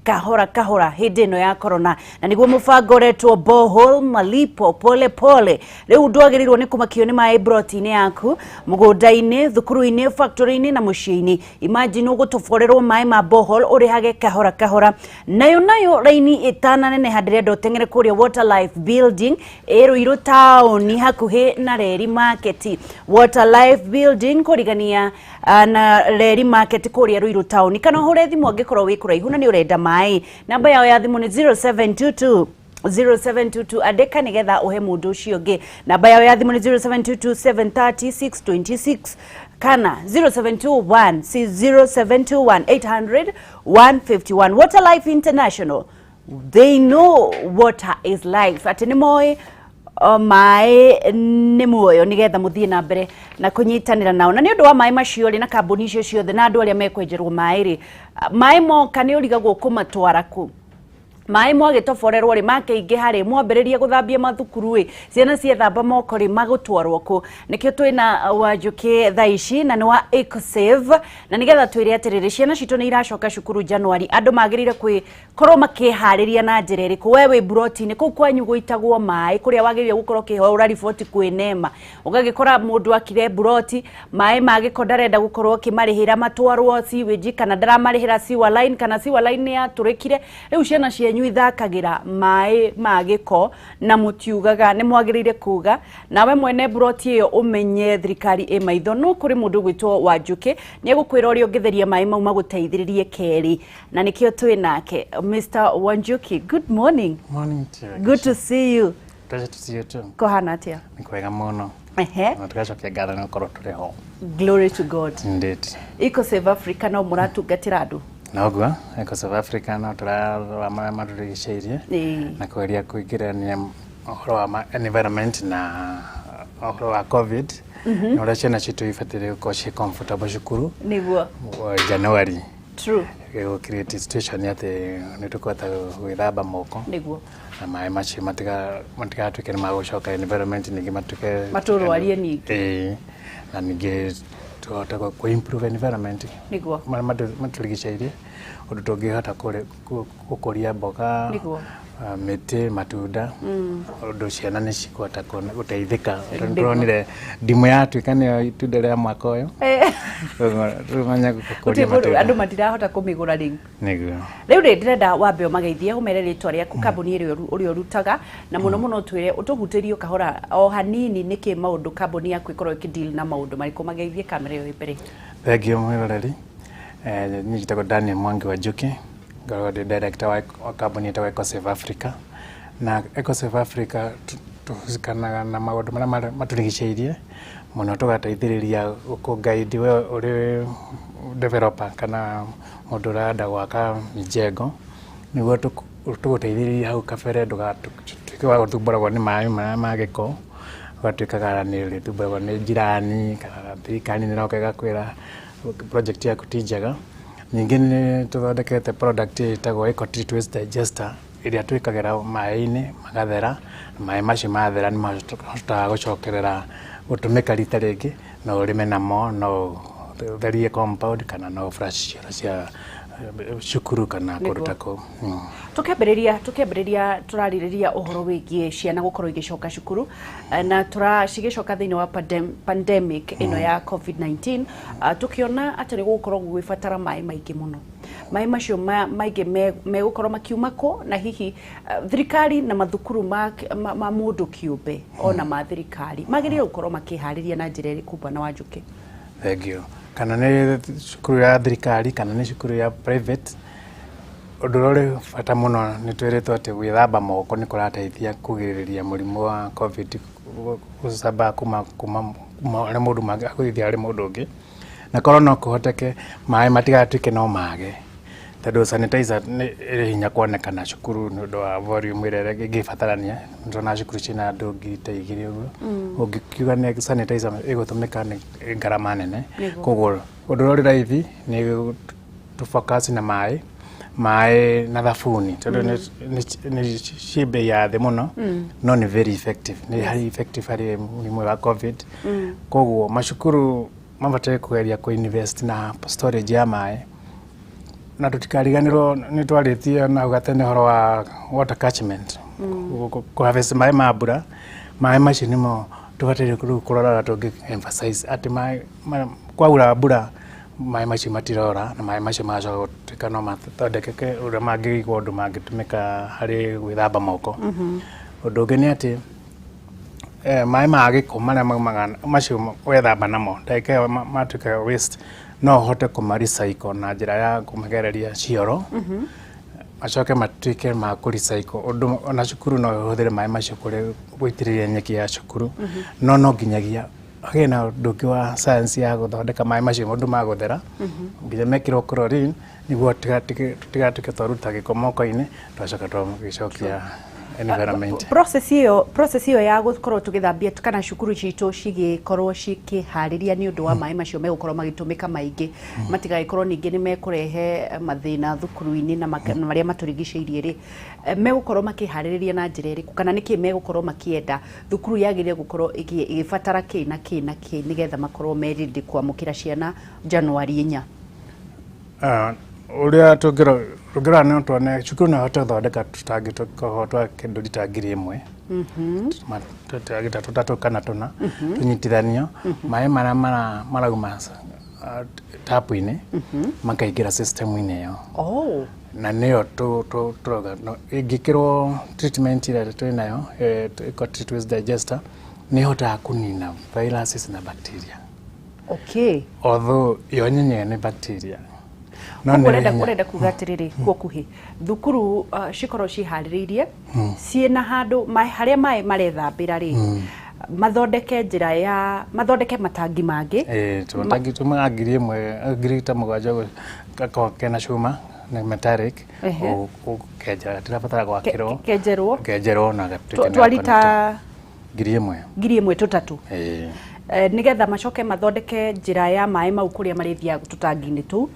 Kahora kahora hĩndĩ ĩno ya corona, na nĩguo mũbango ũretwo borehole malipo pole pole. Rĩu ndwagĩrĩirwo nĩ kũmakio nĩ maĩ broti-inĩ yaku, mũgũnda-inĩ, thukuru-inĩ, factory-inĩ na mũciĩ-inĩ. Imagine ũgũtoborerwo maĩ ma borehole ũrĩhage kahora kahora. Nayo raini ĩtananeneha, ndĩrenda ũteng'ere kũrĩa Water Life Building ĩ Ruiru taũni, hakuhĩ na Reri Market. Water Life Building kũrigania na Reri Market kũrĩa Ruiru taũni, kana ũhũre thimũ angĩkorwo wĩ kũraihu na nĩ ũrenda maĩ. Namba yao ya thimũ nĩ 0722 0722, andĩka nĩgetha ũhe mũndũ ũcio ũngĩ. Namba yao ya thimũ nĩ 0722 730 626 kana 0721 0721 800 151. Water Life International, they know water is life, atĩ nĩ moĩ maĩ nĩ muoyo, nĩgetha mũthiĩ na mbere na kũnyitanĩra nao. Na nĩ ũndũ wa maĩ macio rĩ, na kambuni icio ciothe na andũ arĩa mekwenjerwo maĩ rĩ, maĩ moka nĩ ũrigagwo kũmatwara kũ. Maĩ mwagĩtoborerwo rĩ, makĩingĩha rĩ, mwambĩrĩria gũthambia mathukuru rĩ, ciana ciethamba moko rĩ, magũtwarwo kũ? Nĩkĩo twĩna Wanjũkĩ thaa ici, na nĩ wa Ecosave, na nĩgetha twĩre atĩrĩrĩ, ciana citũ nĩ iracoka cukuru January. Andũ magĩrĩire kwĩkorwo makĩharĩria na njĩra ĩrĩkũ? We wĩ buroti-inĩ kũu kwanyu gũitagwo maĩ kũrĩa wagĩrĩire gũkorwo ũkĩhũra riboti kwĩ NEMA. Ũgagĩkora mũndũ akire buroti, maĩ ma gĩko ndarenda gũkorwo ũkĩmarĩhĩra matwarwo sewage, kana ndaramarĩhĩra sewer line, kana sewer line nĩ yatũrĩkire. Rĩu ciana cianyu ithakagĩra maĩ ma gĩko na mũtiugaga. Nĩ mwagĩrĩire kuga, nawe mwene buroti ĩyo ũmenye thirikari ĩ maitho. No kũrĩ mũndũ ũgwĩtwo Wanjũkĩ, nĩ egũkwĩra ũrĩa ũngĩtheria maĩ mau magũteithĩrĩrie kerĩ, na nĩkĩo twĩ nake. Mr Wanjuki, good morning. Morning to you. Good to see you. Pleasure to see you too. Kũhana atĩa? Nĩ kwega mũno. Na tũgacokia ngatho nĩ gũkorwo tũrĩ ho. Glory to God. Indeed. Ecosave Africa, no mũratungatĩra andũ? Noguo, Ecosave Africa no tũrarora marĩa matũrigicĩirie na kũgeria kũingĩrania ũhoro wa environment na ũhoro wa COVID na ũrĩa ciana citũ ibataire gũkorwo ciĩ comfortable cukuru January. Gũ create situation atĩ nĩ tũkũhota gwĩthamba moko na maĩ macio matigatuĩke nĩ magũcoka environment ningĩ matuĩke Matũrwarie ningĩ. Ĩĩ, na ningĩ tũhote kũ improve environment marĩa matũrigicĩirie, ũndũ tũngĩhota gũkũria mboga, mĩtĩ, matunda, ũndũ ciana nĩ cikũhota gũteithĩka. Tondũ tũronire ndimũ yatuĩka nĩyo itunda rĩa mwaka ũyũ. Koguo tũmanye gũkũria Gũtirĩ mũndũ, matunda. Andũ matirahota kũmĩgũra rĩu. Nĩguo. Rĩu rĩ, ndĩrenda wambe ũmageithie, ũmere rĩtwa rĩaku, kambuni ĩrĩa ũrĩa ũrutaga, na mũno mũno ũtwĩre, ũtũhutĩrie kahora o hanini nĩkĩ maũndũ kambuni yaku ĩkorwo ĩkĩdeal na maũndũ marĩkũ. Mageithie kamera ĩyo ĩ mbere. Thank you, mwĩroreri. Niĩ njĩtagwo Daniel Mwangi wa Njuki, ngoragwo ndĩ director wa kambuni ĩtagwo Ecosave Africa. Na Ecosave Africa tũhusikaga na maũndũ marĩa matũrigicĩirie mũno, tũgateithĩrĩria gũkũ-guide we ũrĩ developer kana mũndũ ũrenda gwaka mijengo, nĩguo tũgũteithĩrĩrie hau kabere ndũgatuĩke wa gũthumbũragwo nĩ maĩ marĩa ma gĩko, ũgatuĩkaga nĩ ũrĩthumbũragwo nĩ jirani kana thirikari nĩ ĩroka ĩgakwĩra project yaku ti njega. Ningĩ nĩ tũthondekete product ĩtagwo Ecotreat Waste Digester, ĩrĩa twĩkagĩra maĩ-inĩ magathera, na maĩ macio mathera nĩ mahotaga gũcokerera gũtũmĩka rita rĩngĩ. No ũrĩme namo, no ũtherie compound, kana no flush cioro cia cukuru kana kũndũ ta kũu. Tũkĩambĩrĩria tũrarĩrĩria ũhoro wĩgiĩ ciana gũkorwo igĩcoka cukuru, na tũra cigĩcoka thĩinĩ wa pandemic ĩno ya COVID-19, tũkĩona atĩ nĩ gũgũkorwo gũgĩbatara maĩ maingĩ mũno. Maĩ macio maingĩ megũkorwo makiuma kũ? Na hihi thirikari na mathukuru ma mũndũ kĩũmbe ona ma thirikari magĩrĩire gũkorwo makĩharĩria na njĩra ĩrĩkũ, bwana Wanjũkĩ? Thank you. Kana nĩ cukuru ya thirikari kana nĩ cukuru ya private, ũndũ ũrĩa ũrĩ bata mũno nĩ twĩrĩtwo atĩ gwĩthamba moko nĩ kũrateithia kũgirĩrĩria mũrimũ wa COVID gũcamba kuma harĩ mũndũ agũthia harĩ mũndũ ũngĩ. Na korwo no kũhoteke maĩ matigatuĩke no mage, tondũ sanitizer nĩ ĩrĩ hinya kuonekana cukuru nĩ ũndũ wa volume ĩrĩa ĩngĩbatarania. Nĩ tũrona cukuru ciĩna andũ 2,000 ũguo, ũngĩkiuga nĩ sanitizer ĩgũtũmĩka nĩ ngarama nene. Koguo ũndũ ũrĩa ũrĩ raithi nĩ tũ focus na maĩ na thabuni, tondũ nĩ ciĩ bei ya thĩ mũno, no nĩ very effective, nĩ highly effective harĩ mũrimũ wa COVID. Koguo macukuru mabataire kũgeria kũ invest na storage ya maĩ. Na tutikariganirwo nĩ twarĩtie na gatene ũhoro wa water catchment, kũ harvest maĩ ma mbura. Maĩ macio nĩmo tũbataire rĩu kũroraga, tũngĩ emphasize atĩ maĩ kwaura mbura, maĩ macio matirora, na maĩ macio magacoka gũtuĩka no mathondekeke ũrĩa mangĩigwo ũndũ mangĩtũmĩka harĩ gwĩthamba moko. Ũndũ ũngĩ nĩ atĩ maĩ ma gĩko marĩa maumaga macio wethamba namo ndagĩka ĩyo matuĩka waste, no ũhote kũma recycle na njĩra ya kũmagereria cioro, macoke matuĩke ma kũ recycle, ũndũ ona cukuru no ĩhũthĩre maĩ macio kũrĩ gũitĩrĩria nyeki ya cukuru. No nginyagia hagĩe na ũndũ ũngĩ wa science ya gũthondeka maĩ macio ũndũ magũthera, nginya mekĩrwo chlorine, nĩguo tũtigatuĩke twaruta gĩko moko-inĩ, twacoka twagĩcokia environment. Process ĩyo ya gũkorwo tũgĩthambia kana cukuru citũ cigĩkorwo cikĩharĩria nĩ ũndũ wa maĩ macio megũkorwo magĩtũmĩka maingĩ, matigagĩkorwo ningĩ nĩ mekũrehe mathĩna thukuru-inĩ na marĩa matũrigicĩirie rĩ, megũkorwo makĩharĩrĩria na njĩra ĩrĩkũ, kana nĩkĩ megũkorwo makĩenda thukuru yagĩrĩire gũkorwo ĩgĩbatara kĩ na kĩ na kĩ, nĩgetha makorwo me ready kwamũkĩra ciana Januari 4? Ũrĩa tũngĩrora no tuone cukuru no ĩhote gũthondeka tũtangi tũkoragwo twa kĩndũ rita 1000, tũtangi ta tũtatũ kana tũna, tũnyitithanio, maĩ marĩa marauma tapu-inĩ makaingĩra system-inĩ ĩyo. Na nĩyo tũrauga ĩngĩkĩrwo treatment ĩrĩa twĩ nayo, ĩko treat waste digester, nĩ ĩhotaga kũnina viruses na bacteria. Although yo nyenyewe nĩ bacteria, no Koguo nĩ ũrenda hinya. Ũrenda kuga atĩrĩrĩ, kuo kuhĩ thukuru cikorwo ciharĩrĩirie ciĩna handũ harĩa maĩ marethambĩra rĩ, mathondeke njĩra ya mathondeke matangi mangĩ. Tũmatangi tumaga 1000, 7,000 ũguo, gakorwo kena cuma na metallic. Ũkenja, gatirabatara gwakĩrwo. Kenjerwo. Kenjerwo na gatuĩke nĩ Twarita gaconnect. 1000. 1000 tũtatũ. Ĩĩ. Nĩgetha macoke mathondeke njĩra ya maĩ mau kũrĩa marĩthiaga tũtangi-inĩ tũu.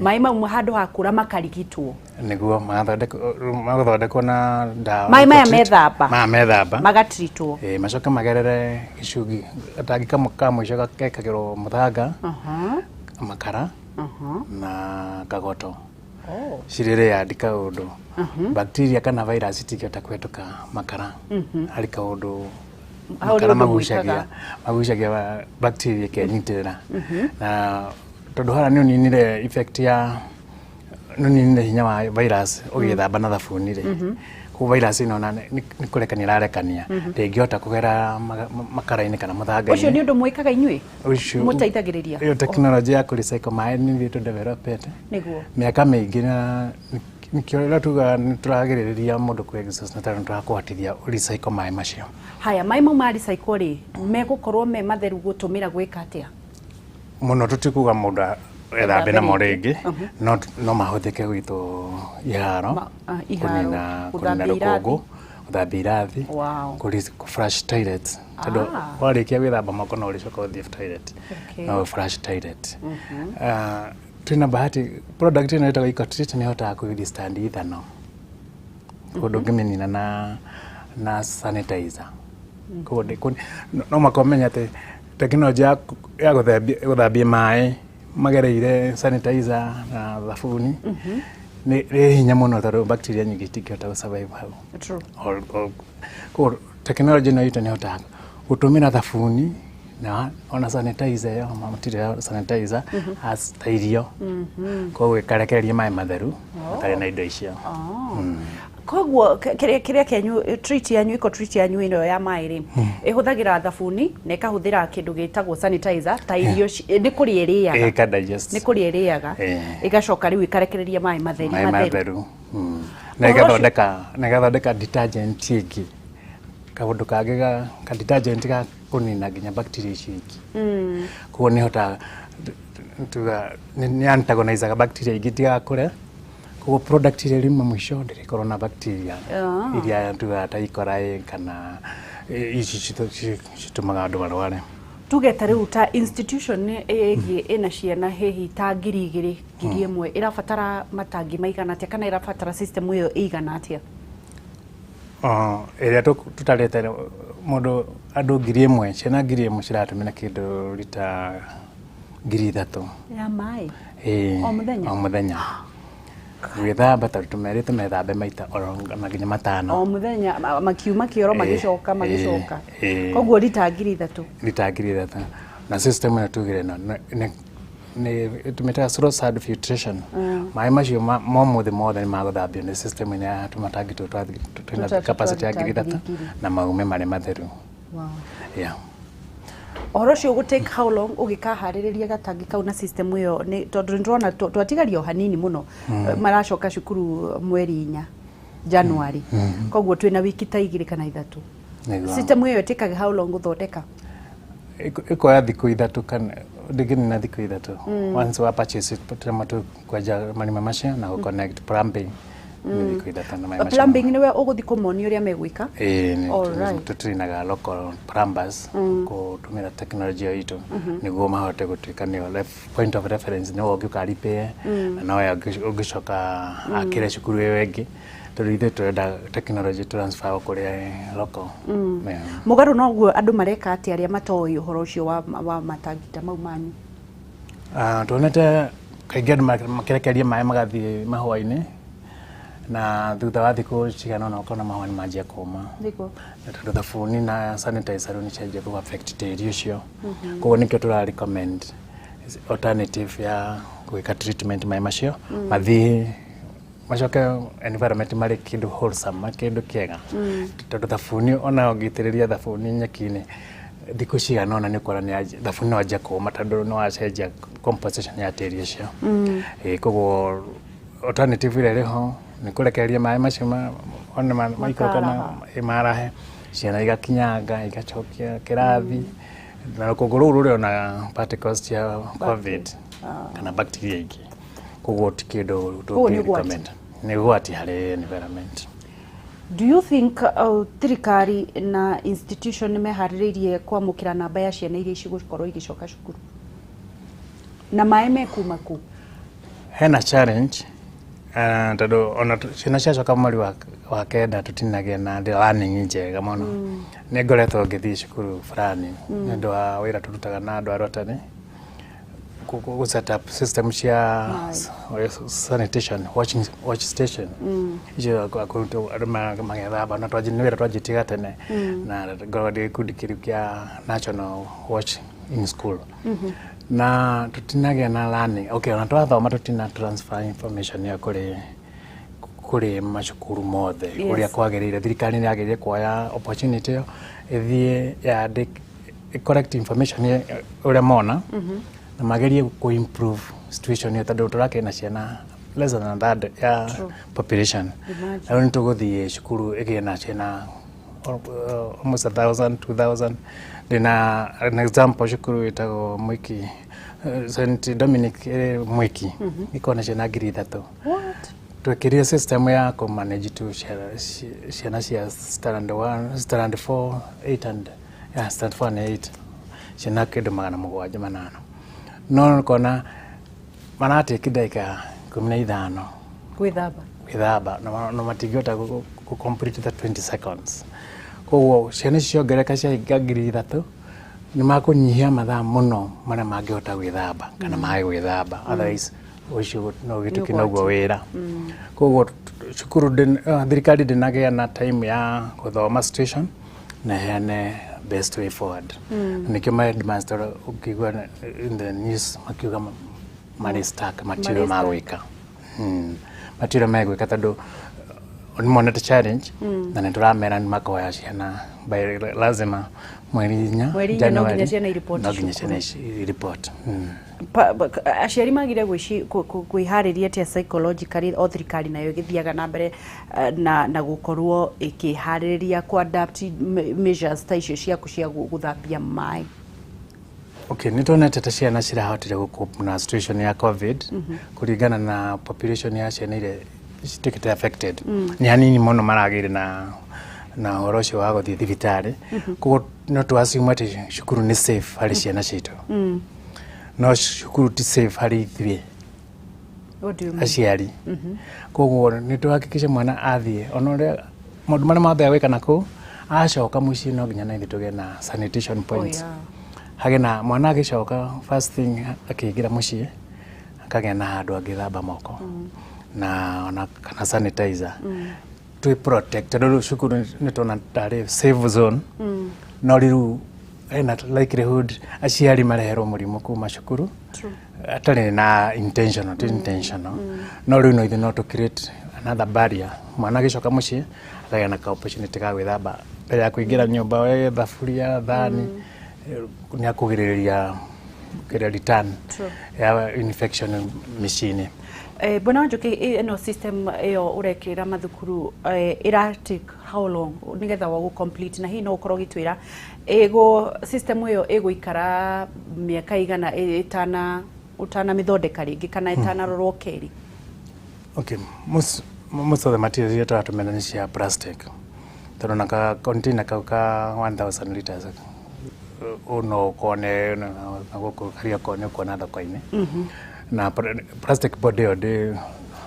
Maĩ mau handũ ha kũra makarigitwo. Nĩguo magathondekwo na ndawa. Maĩ maya Treat. Methamba. Maya methamba. Magatritwo. Ĩĩ, macoke magerere gĩcungi, gatangi kamwe ka mũico gekagĩrwo mũthanga, makara na kagoto, cirĩ layered, kaũndũ bacteria kana virus itingĩhota kũhetũka makara harĩ kaũndũ. Hau nĩ Makara ũndũ magucagia mwĩkaga. Magucagia bacteria ikenyitĩrĩra, na tondũ haha nĩ ũninire effect ya nĩ ũninire hinya wa virus ũgĩthamba na thabuni rĩ, koguo virus ĩno ona nĩ kũrekania ĩrarekania, ndĩngĩhota kũgera makara-inĩ kana mũthanga-inĩ. Ũcio nĩ ũndũ mwĩkaga inyuĩ? Ũcio Mũteithagĩrĩria? Ĩyo tekinoronjĩ ya kũrecycle maĩ nĩ ithuĩ tũdevelopete Nĩguo. mĩaka mĩingĩ, na nĩkĩo rĩrĩa tugaga nĩ tũragirĩrĩria mũndũ kũ exhaust na tondũ tũrakũhotithia recycle maĩ macio. Haya, maĩ mau ma recycle rĩ, megũkorwo me matheru gũtũmĩra gwĩka atĩa? Mũno tũtikuga mũndũ ethambe namo rĩngĩ. Rĩngĩ, no mahũthĩke gwitũ iharo, Iharo, kũnina gũthambia rũkũngũ, gũthambia irathi, kũ flush toilet, tondũ warĩkia gwĩthamba moko no ũrĩcoka ũthiĩ toilet, no flush toilet. Twĩna bahati, product ĩno ĩtagwo EcoTreat nĩ ĩhotaga kũ withstand ethanol, koguo ndũngĩmĩnina na sanitizer. Koguo no mũhaka ũmenye atĩ tekinoronjĩ ya gũthambia maĩ magereire sanitizer na thabuni nĩ ĩ hinya mũno, tondũ bacteria nyingĩ itingĩhota gũ survive hau. Koguo tekinoronjĩ ĩno itũ nĩ ĩhotaga gũtũmĩra thabuni na ona sanitizer ĩyo, material sanitizer as ta irio, koguo ĩkarekereria maĩ matheru matarĩ na indo icio. Koguo kĩrĩa kĩanyu, treat yanyu, eco treat yanyu ĩno ya maĩ rĩ, ĩhũthagĩra thabuni na ĩkahũthĩra kĩndũ gĩtagwo sanitizer ta irio, nĩ kũrĩa ĩrĩaga. Ĩka digest. Nĩ kũrĩa ĩrĩaga. Ĩgacoka rĩu ĩkarekereria maĩ matheri. Maĩ matheru. Matheru. Na Ũhoro ĩgathondeka detergent ĩngĩ, kaũndũ kangĩ ka detergent ga kũnina nginya bacteria icio ingĩ. Koguo nĩ ĩhotaga tuga nĩ antagonizaga bacteria ingĩ itigakũre, koguo product ĩrĩa ĩrĩuma mũico ndĩrĩkorwo na bacteria iria tugaga ta E. coli kana ici citũmaga andũ marware. Tuge ta rĩu ta institution ĩgiĩ ĩna ciana hihi ta 2000, 1000, ĩrabatara matangi maigana atĩa, kana ĩrabatara system ĩyo ĩigana atĩa? Ĩrĩa tũtarĩte mũndũ, andũ 1000, ciana 1000 ciratũmĩra kĩndũ rita 3000 ya maĩ? Ĩĩ, O mũthenya? O mũthenya. Gwĩthamba, tondũ tũmerĩte methambe maita oro na nginya 5. O mũthenya, makiuma kĩoro, magĩcoka, magĩcoka. Koguo rita 3,000. Rita 3,000. Na system ĩno tugire no nĩ tũmĩtaga slow sand filtration. Maĩ macio momothe mothe nĩ magũthambio nĩ system ĩno ya tũmatangi tũtũ twĩna tũtatũ capacity ya twa 3,000 ngiri. Na maume marĩ matheru. Yeah. Ũhoro ũcio ũgũ take how long ũgĩkaharĩrĩria gatangi kau na system ĩyo? Nĩ tondũ nĩndĩrona twatigaria o hanini mũno. Maracoka cukuru mweri 4 January, koguo twĩna wiki ta 2 kana 3. Nĩguo. System ĩyo ĩtĩkaga how long gũthondeka? Ĩkoya thikũ 3 kana ndĩngĩnina thikũ 3. Once wa purchase it, tũrema kwenja marima macio na gũ connect plumbing nĩ thikũ 3 na maĩ macio. Plumbing nĩwe ũgũthiĩ kũmonia ũrĩa megwĩka? Ĩĩ, nĩ tũtrainaga local plumbers kũtũmĩra technology ĩyo itũ nĩguo mahote gũtuĩka nĩo point of reference, nĩwe ũngĩũka repair na nowe ũngĩcoka akĩre cukuru ĩyo ĩngĩ, tondũ ithuĩ tũrenda technology transfer kũrĩa local. Yeah. Mũgarũ noguo, andũ mareka atĩa arĩa matoĩ ũhoro ũcio wa matangi ta mau manyu? Ah, tuonete kaingĩ andũ makĩrekereria maĩ magathiĩ mahũa-inĩ, na thutha wa thikũ cigana ũna ũkona mahũa nĩ manjia kũma. Na tondũ thabuni na sanitizer rĩu nĩ cianjia kũ affect tĩri ũcio. Koguo nĩkĩo tũra recommend alternative ya gwĩka treatment, maĩ macio mathiĩ macoke environment marĩ kĩndũ wholesome, marĩ kĩndũ kĩega, tondũ thabuni ona ũngĩitĩrĩria thabuni nyeki-inĩ, thikũ cigana ũna nĩ ũkuona thabuni nĩ wanjia kũma, tondũ nĩ wacenjia composition ya tĩri ũcio. Ĩĩ, koguo alternative ĩrĩa ĩrĩ ho nĩ kũrekereria maĩ macio ona maikũrũka na makaraha. Marahe ciana igakinyanga igacokia kĩrathi na rũkũngũ rũu rũrĩ ona particles cia COVID kana bacteria ingĩ, koguo ti kĩndũ Koguo nĩ ũgwati. Tũngĩ-recommend. Nĩ ũgwati harĩ environment. Do you think thirikari na institution nĩ meharĩrĩirie kwamũkĩra namba ya ciana iria cigũkorwo igĩcoka cukuru na maĩ mekuma kũ? Hena challenge, tondũ ona ciana ciacoka mweri wa kenda tũtinagĩa na learning njega mũno. Nĩ ngoretwo ngĩthiĩ cukuru fulani nĩ ũndũ wa wĩra tũrutaga na andũ a Rotary gũ set up system cia sanitation wash station icio andũ magethamba, na nĩ wĩra twanjĩtie gatene, na ngoragwo ndĩ gĩkundi kĩrĩu kĩa National Watch in School, na tũtinagĩa na learning. Okay, ona twathoma tũtina transfer information ĩyo kũrĩ macukuru mothe ũrĩa kwagĩrĩire. Thirikari nĩ yagĩrĩire kuoya opportunity ĩyo, ĩthiĩ yandĩke correct information ũrĩa mona na magerie kũ improve situation ĩyo, tondũ tũrakĩrĩ na ciana less than a third ya population. Imagine. Na rĩu nĩ tũgũthiĩ cukuru ĩgĩe na ciana almost 1,000, 2,000. Ndĩna an example, cukuru ĩtagwo Mwiki, St Dominic ĩrĩ Mwiki, ĩkoragwo na ciana 3,000. What? Twekĩrire system ya kũ manage tu ciana cia standard 1, standard 4, 8 and yeah, standard 4 and 8, ciana kĩndũ 708, no kona maratĩki ndagĩka 15 gwĩthamba. Gwĩthamba, na matingĩhota gũ complete the 20 seconds. Koguo ciana ici ciongereka ciahinga 3,000, nĩ makũnyihia mathaa mũno marĩa mangĩhota gwĩthamba kana mage gwĩthamba. Otherwise ũcio no gĩtuĩke noguo wĩra. Koguo cukuru thirikari ndĩnagĩa na time ya gũthoma situation na heane best way forward. Na nĩkĩo ma headmaster ũkĩigua in the news makiuga marĩ stuck, matirĩ marĩ stuck. Magwĩka, matirĩ megwĩka tondũ nĩ monete challenge, na nĩ tũramera nĩ makoya ciana by lazima mweri 4. Mweri 4 no nginya January, ciana iripoti no nginya cukuru. Ciana iripoti. Aciari magire kwĩharĩria atĩa psychologically, o thirikari nayo ĩgĩthiaga na mbere na gũkorwo ĩkĩharĩrĩria kũ adapt measures ta icio ciaku cia gũthambia maĩ? Okay, nĩ tuonete ta ciana cirahotire gũ na situation ya COVID kũringana na population ya ciana iria cituĩkĩte affected. Nĩ hanini mũno maragĩire na ũhoro ũcio wa gũthiĩ thibitarĩ, koguo no tũ assume atĩ cukuru nĩ safe harĩ ciana citũ, no cukuru ti safe harĩ ithuĩ What do you mean? Aciari. Koguo nĩ tũhakikishe mwana athiĩ ona ũrĩa maũndũ marĩa mothe agwĩka na kũu, acoka mũciĩ no nginya na ithuĩ tũgĩe na sanitation points. Hagĩ na mwana agĩcoka, first thing akĩingĩra mũciĩ akagĩa na handũ angĩthamba moko. Na ona kana sanitizer twi protect, tondũ rĩu cukuru nĩ tuona tarĩ safe zone, no rĩu hena likelihood aciari mareherwo mũrimũ kuma cukuru atarĩ na intentional, ti intentional, no rĩu no ithuĩ no tũ create another barrier. Mwana agĩcoka mũciĩ akagĩa na ka opportunity ga gwĩthamba mbere ya kũingĩra nyũmba, we thaburia, thani, nĩ akũgirĩrĩria kĩrĩa return ya infection mĩciĩ-inĩ. Bwana Wanjuki, ĩno system ĩyo ũrekĩra mathukuru ĩra take how long nĩgetha wa complete? Na hihi no ũkorwo ũgĩtwĩra ĩgũ system ĩyo ĩgũikara mĩaka igana ĩtana ũtanamĩthondeka rĩngĩ kana ĩtanarorwo kerĩ? Okay, most of the materials iria tũratũmĩra nĩ cia plastic, tondũ na ka container kau ka 1000 liters no ũkone na gũkũ Kariokor, nĩ ũkuona thoko-inĩ, na plastic body ĩyo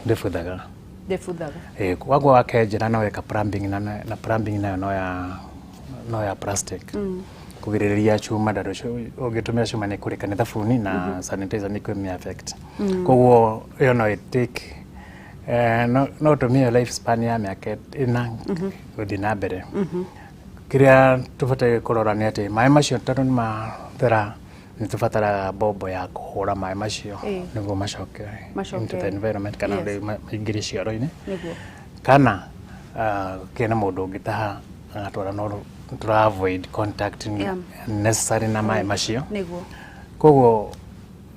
ndĩbuthaga. Ndĩbuthaga. Ĩ wagwo wakenjera na weka plumbing na plumbing nayo no ya plastic kũgirĩrĩria cuma, tondũ ũngĩtũmĩra cuma nĩ kũrĩka nĩ thabuni na sanitizer nĩ kũmĩ affect. Koguo ĩyo no ĩtake no ũtũmie life span ya mĩaka 4 gũthiĩ na mbere. Kĩrĩa tũbataire kũrora nĩ atĩ maĩ macio, tondũ nĩ mathera, nĩ tũbataraga mbombo ya kũhũra maĩ macio nĩguo macoke Macoke. into the environment kana rĩu maingĩre cioro-inĩ kana kĩna mũndũ ũngĩtaha agatwara, no tũra avoid contact necessary na maĩ macio. Koguo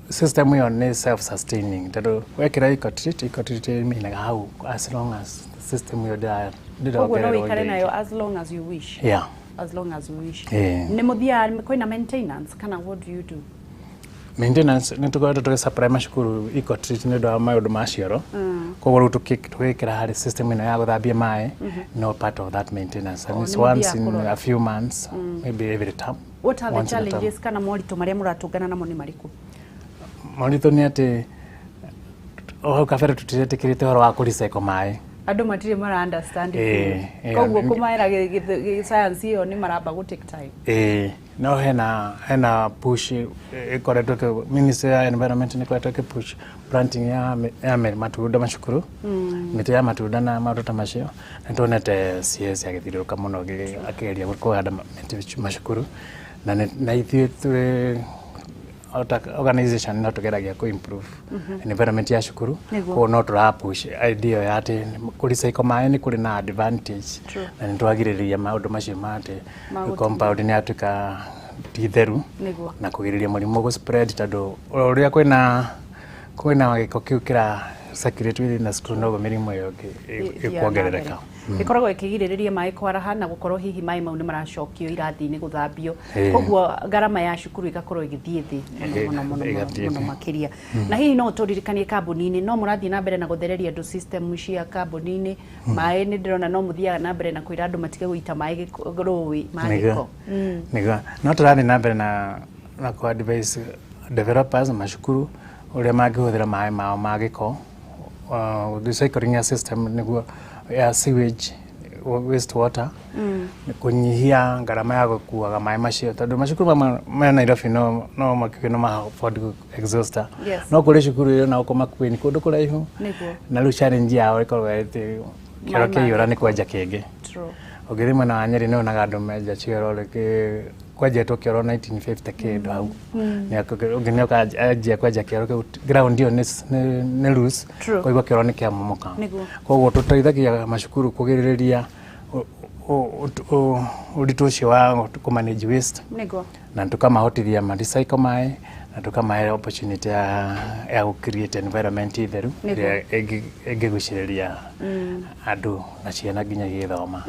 system ĩyo nĩ self sustaining, tondũ wekĩra Ecotreat, Ecotreat ĩrĩmainaga hau as long as system ĩyo Koguo no ndĩrongererwo ũikare indo nayo ingĩ. As long as you wish. Yeah. As long as you wish. Nĩ Nĩ mũthiaga kwĩna maintenance kana what do you do? Maintenance nĩ tũkoretwo tũgĩ supply macukuru Ecotreat nĩ ũndũ wa maũndũ ma cioro. Koguo rĩu tũgĩkĩra harĩ system ĩno ya gũthambia maĩ, no part of that maintenance, and Oh, it's nĩ once mũthiaga in kũrora. a few months, maybe every term. What are the Once in a term. challenges kana moritũ marĩa mũratũngana namo nĩ marĩkũ? Moritũ nĩ atĩ o hau kabere tũtiretĩkĩrĩte ũhoro wa kũ recycle maĩ. Andũ matirĩ mara understand biũ. Koguo kũmaĩra science ĩyo nĩ maramba gũ take time. Ĩĩ, no hena push ĩkoretwo Ministry ya Environment nĩ ĩkoretwo ĩkĩ push planting ya matunda macukuru, mĩtĩ ya matunda na maũndũ ta macio. Nĩ tuonete CS agĩthiũrũrũka mũno akĩgeria kũhanda mĩtĩ macukuru, na ithuĩ tũrĩ ota organization no tũgeragia kũ improve environment ya cukuru. Koguo no tũra push idea ya atĩ kũ recycle maĩ nĩ kũrĩ na advantage na nĩ twagirĩrĩria maũndũ macio ma atĩ Ma gũtũma. Compound nĩ yatuĩka ti theru na kũgirĩrĩria mũrimũ gũ spread, tondũ o ũrĩa kwĩna gĩko kĩu kĩra circulate within the school, noguo mĩrimũ ĩyo ĩkuongerereka. Ĩkoragwo ĩkĩgirĩrĩria maĩ kwaraha na gũkorwo hihi maĩ mau nĩ maracokio irathi-inĩ gũthambio. Ĩĩ. Koguo ngarama ya cukuru ĩgakorwo ĩgĩthiĩ thĩ mũno mũno mũno mũno Ĩgathiĩ mũno thĩ. Makĩria. Na hihi no ũtũririkanie kambuni-inĩ no mũrathiĩ na mbere na gũthereria andũ system cia kambuni-inĩ maĩ? Nĩ ndĩrona no mũthiaga na mbere na kwĩra andũ matige gũita maĩ rũĩ ma gĩko. Nĩguo no tũrathiĩ na mbere na kũ advise developers, macukuru, ũrĩa mangĩhũthĩra maĩ mao ma gĩko, recycling ya system nĩguo ya sewage, waste water, kũnyihia ngarama ya gũkuaga maĩ macio, tondũ macukuru mamwe me Nairobi no makiuge no ma afford exhauster, no kũrĩ cukuru ĩyo na gũkũ Makueni kũndũ kũraihu na rĩu challenge yao ĩkoragwo ĩtĩ kĩoro Maĩ kĩaiyũra nĩ kwenja kĩngĩ. Ũngĩthiĩ mwena wa Nyeri nĩ wonaga andũ menja cioro rĩngĩ kwenjetwo kĩoro 1950 kĩndũ hau. Ũngĩ nĩoka anjia kwenja kĩoro kĩu, ground ĩyo nĩ loose, koguo kĩoro nĩ kĩamomoka. Koguo tũteithagia macukuru kũgirĩrĩria ũritũ ũcio wa kũ manage waste na tũkamahotithia ma recycle maĩ na tũkamahe opportunity ya gũ create environment theru ĩrĩa ĩngĩgucĩrĩria andũ na ciana nginya igĩthoma.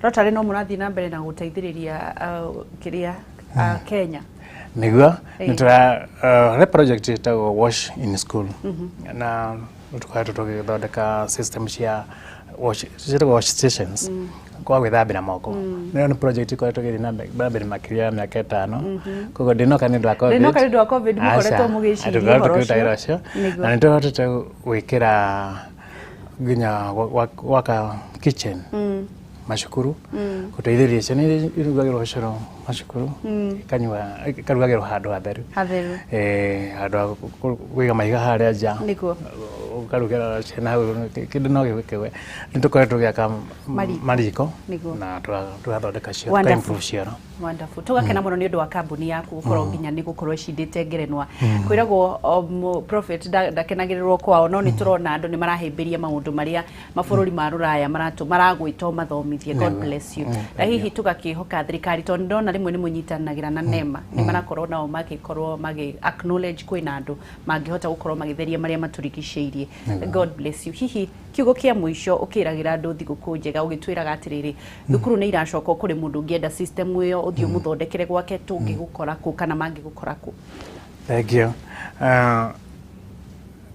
Rotary no mũrathiĩ na mbere na gũteithĩrĩria kĩrĩa Kenya? Nĩguo nĩ tũra harĩ project ĩtagwo Wash in School, na tũkoretwo tũgĩthondeka system cia wash, ciĩtagwo wash stations kwa gwĩthambĩra moko. Ĩyo nĩ project ĩkoretwo ĩgĩthiĩ na mbere makĩria ya mĩaka 5, koguo ndĩnoka nĩ ũndũ wa COVID. Ndĩnoka nĩ ũndũ wa COVID, mũkoretwo Aca, mũgĩciria tũkoretwo ũhoro tũkĩruta wĩra ũcio. ũcio na nĩ tũhotete gwĩkĩra nginya gwaka kitchen macukuru gũteithĩrĩria ciana iria irugagĩrwo ũcũrũ macukuru ikanyua ikarugagĩrwo handũ hatheru. Hatheru. Handũ ha kũiga mahiga harĩa nja. ũkarugĩra ciana hau, kĩndũ no gĩkĩgwe. Nĩ tũkoretwo tũgĩaka mariko na tũgathondeka cioro, tũka-improve cioro. Wonderful. Tũgakena mũno nĩ ũndũ wa kambuni yaku gũkorwo nginya nĩ gũkorwo ĩcindĩte ngerenwa. Kwĩragwo profit ndakenagĩrĩrwo kwao, no nĩ tũrona andũ nĩ marahĩmbĩria maũndũ marĩa mabũrũri ma rũraya maragwĩta mathomithie. God bless you. Na hihi tũgakĩhoka thirikari, tondũ ndona rĩmwe nĩ mũnyitanagĩra na NEMA, nĩ marakorwo nao magĩkorwo magĩ acknowledge kwĩna andũ mangĩhota gũkorwo magĩtheria marĩa matũrigicĩirie. God bless you. Hihi kiugo kĩa mũico ũkĩragĩra andũ thigũkũ njega, ũgĩtwĩraga atĩrĩrĩ, thukuru nĩ iracoka, kũrĩ mũndũ ũngĩenda system ĩyo ũthiĩ ũmũthondekere gwake, tũngĩgũkora kũ kana mangĩgũkora kũ? Thank you.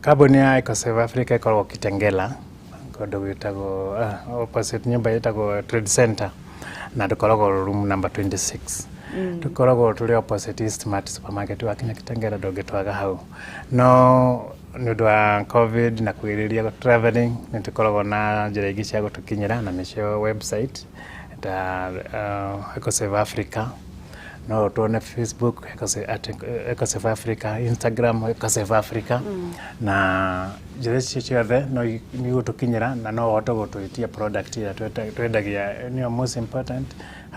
Kambuni ya Ecosave Africa ĩkoragwo Kitengela, kũndũ gwĩtagwo opposite nyũmba ĩtagwo Trade Center, na tũkoragwo room number 26. Tũkoragwo tũrĩ opposite Eastmart supermarket. Wakinya Kitengela ndũngĩtwaga hau. No nĩ ũndũ wa COVID na kwĩrĩria traveling, nĩ tũkoragwo na njĩra ingĩ cia gũtũkinyĩra, na nĩcio website ta Ecosave Africa. No tuone Facebook at Ecosave Africa, Instagram Ecosave Africa, na njĩra icio ciothe no nĩ igũtũkinyĩra, na no ũhote gũtwĩtia product ĩrĩa twendagia, nĩyo most important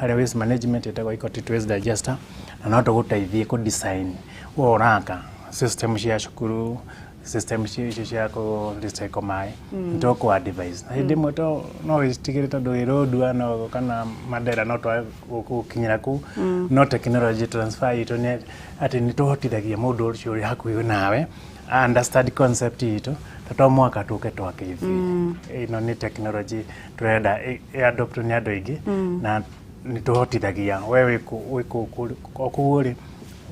harĩ waste management, ĩtagwo Ecotit Waste Digester, na no tũgũteithie kũ design we ũraka system cia cukuru, system icio cia kũ recycle maĩ, nĩ tũkũ advise. Na hĩndĩ ĩmwe to no wĩtigĩre tondũ wĩ Lodwar no kana Mandera, no twage gũkinyĩra kũu, no technology transfer itũ nĩ atĩ nĩ tũhotithagia mũndũ ũcio ũrĩ hakuhĩ nawe understand concept itũ, ta to mwaka tũke twake ithuĩ. Ĩno nĩ technology tũrenda ĩ adopt nĩ andũ aingĩ, na nĩ tũhotithagia we wĩ kũ o kũu ũrĩ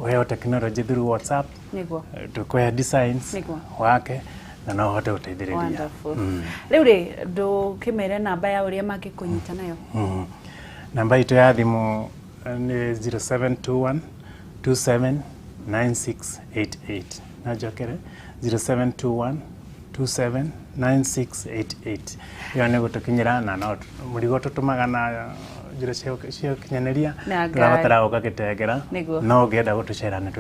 ũheo technology through WhatsApp, tũkũhe designs wake na no ũhote gũteithĩrĩria. Wonderful. Rĩu rĩ, ndũkĩmere namba ya ũrĩa mangĩkũnyita nayo. Namba itũ ya thimũ nĩ 0721 27 9688. Na njokere, 0721 27 9688. Ĩyo nĩ gũtũkinyĩra, na no mũrigo tũtũmaga na njĩra cia ũkinyanĩria. Na ngari. Tũrabatara gũka Gĩtengera. No ũngĩenda gũtũcera, nĩ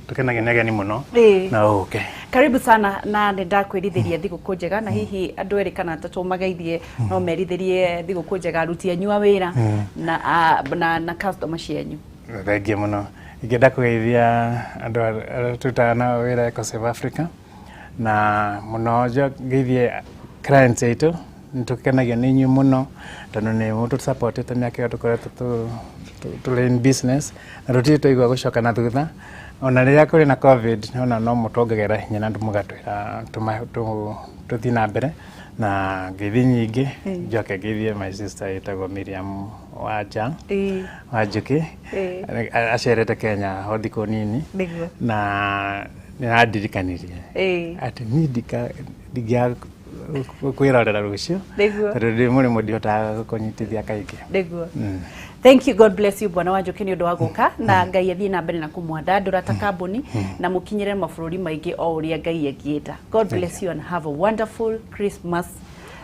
tũkenagia nĩ ageni mũno. No ũke. Karibu sana, na nĩ ndakwĩrithĩria thigũkũ njega, na hihi andũ erĩ kana atatũ mageithie, no merithĩrie thigũkũ njega aruti anyu a wĩra na customer cianyu. Thengia mũno. Ingĩenda kũgeithia andũ arĩa tũrutaga nao wĩra Ecosave Africa, na mũno ngeithie clients aitũ. Nĩ tũkenagio nĩ inyuĩ mũno, tondũ nĩ mũtũsupportĩte mĩaka ĩyo tũkoretwo tũrĩ in business, na tũtirĩ twaigua gũcoka na thutha. Ona rĩrĩa kũrĩ na COVID, ona no mũtuongagĩrĩra hinya na mũgatwĩra tũthiĩ na mbere. Na ngeithi nyingĩ njoke ngeithie my sister ĩtagwo Miriam Wanja Wanjũkĩ, acerete Kenya ho thikũ nini, na nĩ arandirikanirie atĩ niĩ ndingĩaga kwĩrorera rũciũ, tondũ ndĩ mũrĩmo ndihotaga kũnyitithia kaingĩ. Thank you, God bless you, Bwana Wanjũkĩ, nĩ ũndũ wa gũka, na Ngai athiĩ na mbere na kũmwandandũra ta kambuni na mũkinyĩre mabũrũri maingĩ o ũrĩa Ngai angĩenda. God bless you and have a wonderful Christmas.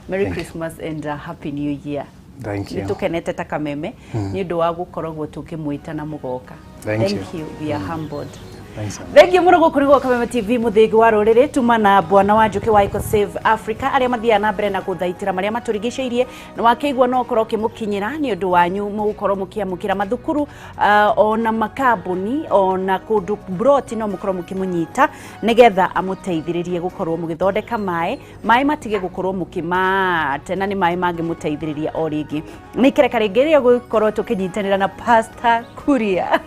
Merry Thank you. Christmas and Happy New Year. Thank you. Nĩ tũkenete ta kameme nĩ ũndũ wa gũkoragwo tũkĩmwĩta na mũgoka. Thank Thank you. you. We are humbled. Thanks so much. Thengiũ mũno. Gũkũ nĩguo Kameme TV, mũthĩgi wa rũrĩrĩ. Tuma na Bwana Wanjũkĩ wa Ecosave Africa, arĩa mathiaga na mbere na gũthaitĩra marĩa matũrigicĩirie, na wakĩigua no ũkorwo ũkĩmũkinyĩra nĩ ũndũ wanyu mũgũkorwo mũkĩamũkĩra mathukuru, ona makambuni, ona kũndũ broti, no mũkorwo mũkĩmũnyita nĩgetha amũteithĩrĩrie gũkorwo mũgĩthondeka maĩ, maĩ matige gũkorwo mũkĩmate, na nĩ maĩ mangĩmũteithĩrĩria o rĩngĩ. Nĩ ikereka rĩngĩ rĩrĩa gũkorwo tũkĩnyitanĩra na Pastor Kuria,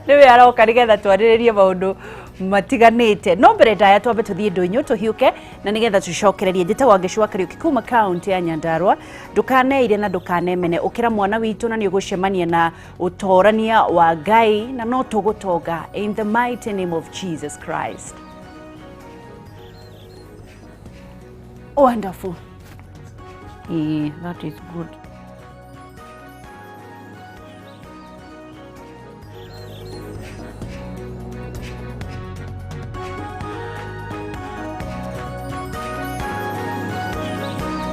nĩwe aroka nĩgetha twarĩrĩrie maũndũ matiganĩte. No mbere ndaya twambe tũthiĩ ndũnyũ tũhiũke na nĩgetha tũcokererie. Njĩtagwo Wangeci Kariũki kuma kaunti ya Nyandarua. Ndũkaneire na ndũkanemene, ũkĩra mwana witũ, na nĩ ũgũcemania na ũtorania wa Ngai, na no tũgũtonga in the mighty name of Jesus Christ. Wonderful. Yeah, that is good.